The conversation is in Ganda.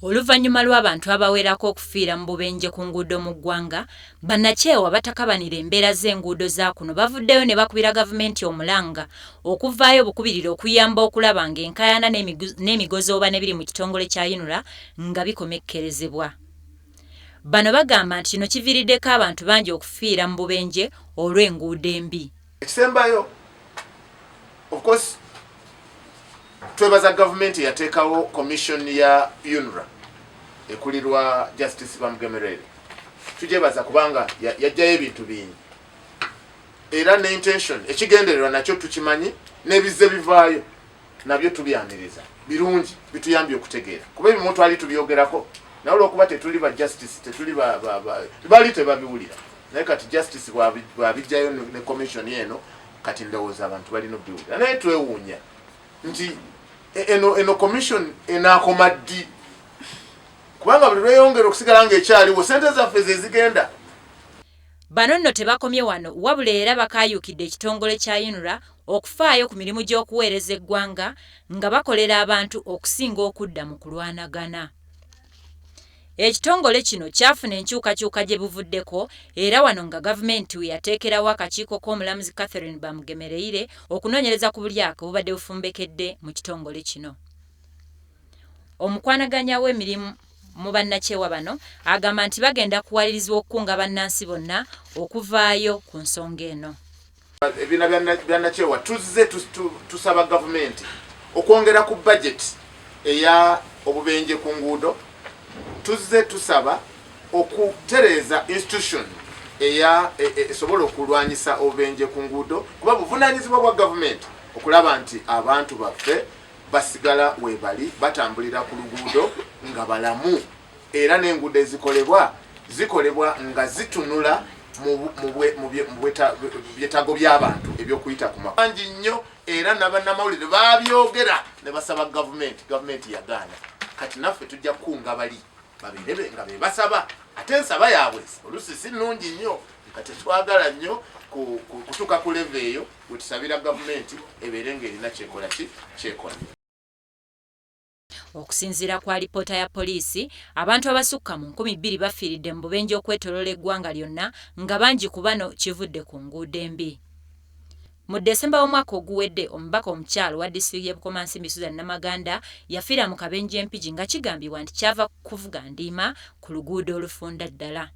Oluvannyuma lw'abantu abawerako okufiira mu bubenje ku nguudo mu ggwanga, bannakyewa abatakabanira embeera z'enguudo za kuno bavuddeyo ne bakubira gavumenti omulanga okuvaayo bukubirire okuyamba okulaba ng'enkaayana n'emigozooba n'ebiri mu kitongole kya UNRA nga bikomekkerezebwa. Bano bagamba nti kino kiviiriddeko abantu bangi okufiira mu bubenje olw'enguudo embi. Ekisembayo, of course, twebaza gavumenti eyateekawo commission ya UNRA ekulirwa Justice Bamugemereire. Tugyebaza kubanga yajjayo ebintu bingi, era ne intention, ekigendererwa nakyo tukimanyi, n'ebizze bivaayo nabyo tubyaniriza, birungi, bituyambye okutegeera, kuba ebimu twali tubyogerako naye olwokuba tetuli ba justice, tetuli bali tebabiwulira. Naye kati justice bwabijjayo ne commission eno, kati ndowooza abantu balina obiwulira. Naye twewuunya nti eno commission enaakoma ddi? Kubanga buli lweyongera okusigala ng'ekyaliwo, sente zaffe ze zigenda. Bano nno tebakomye wano, wabula era bakaayukidde ekitongole kya UNRA okufaayo ku mirimu gy'okuweereza eggwanga nga bakolera abantu okusinga okudda mu kulwanagana. Ekitongole kino kyafuna enkyukakyuka gye buvuddeko, era wano nga gavumenti we yateekerawo akakiiko k'omulamuzi Catherine Bamugemereire okunoonyereza ku bulyake obubadde bufumbekedde mu kitongole kino. Omukwanaganya w'emirimu mu bannakyewa bano agamba nti bagenda kuwalirizibwa okukunga bannansi bonna okuvaayo ku nsonga eno. Ebibiina bya nnakyewa tuzze tusaba gavumenti okwongera ku budget eya obubenje ku nguudo. Tuzze tusaba okutereeza institution eya esobola okulwanyisa obubenje ku nguudo, kuba buvunaanyizibwa bwa gavumenti okulaba nti abantu baffe basigala webali batambulira ku luguudo nga balamu, era n'enguudo ezikolebwa zikolebwa nga zitunula mu byetaago by'abantu ebyokuyita ku mabangi nnyo. Era nabannamawulire babyogera ne basaba gavumenti, gavumenti yagaana. Kati naffe tujja kukunga bali babeere nga be basaba, ate ensaba yaabwe oluusi si nnungi nnyo, nga tetwagala nnyo kutuuka ku level eyo wetusabira gavumenti ebeere ng'erina kyekola ki kyekola. Okusinziira ku alipoota ya poliisi, abantu abasukka mu 2000 bafiiridde mu bubenje okwetooloola eggwanga lyonna, nga bangi ku bano kivudde ku nguudo embi. Mu Desemba w'omwaka oguwedde, omubaka omukyalo wa disitulikiti y'e Bukomansimbi, Susan Namaganda, yafiira mu kabenje Mpigi, nga kigambibwa nti kyava kuvuga ndiima ku luguudo olufunda ddala.